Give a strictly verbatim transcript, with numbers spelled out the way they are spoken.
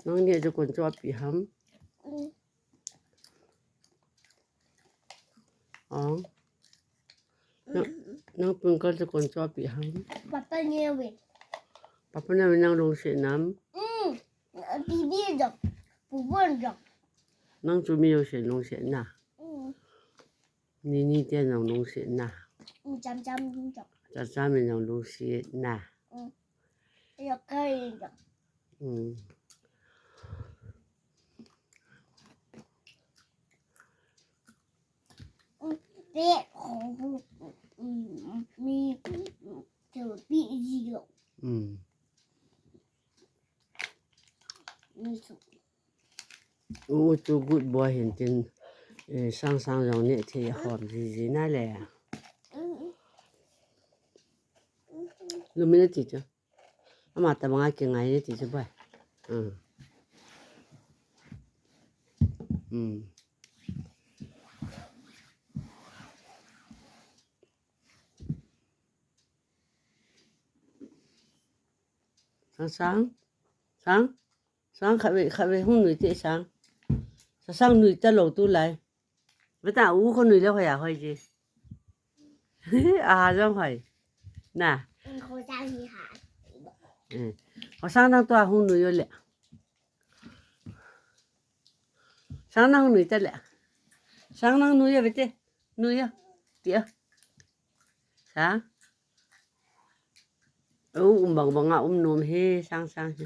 Nang ne ju kon cho pi ham. Ong. Nang, nang pun kal ju kon cho pi ham. Papa ne win. Papa ne win nang long se nam. Mm. Bibi dong. Bubun dong. Nang chu mi yo se long se na. Mm. Ni ni te nang long se na. Mm, jam jam dong. Jam jam nang long se na. Mm. Yo kai dong. Mm. Mm. Oh, too good boy, hin tin. Eh, sang sang jong ne te hom ji ji na le. Lu mi na ti chu. Ama ta ma nga ki ngai ne ti chu boy. Mm. Mm. Sang sang. Sang. Sang kha ve, kha ve hung nui te sang. Sa sang nui ta lo tu lai. Bata u ko nui le hoi a hoi ji. A ha jong hoi. Na. Ko sang hi ha. Eh. Ko sang nang to a hung nui yo le. Sang nang nui ta le. Sang nang nui yo bete. Nui yo. Ti yo. Sang. Oh, um bang bang a um nom he sang sang he.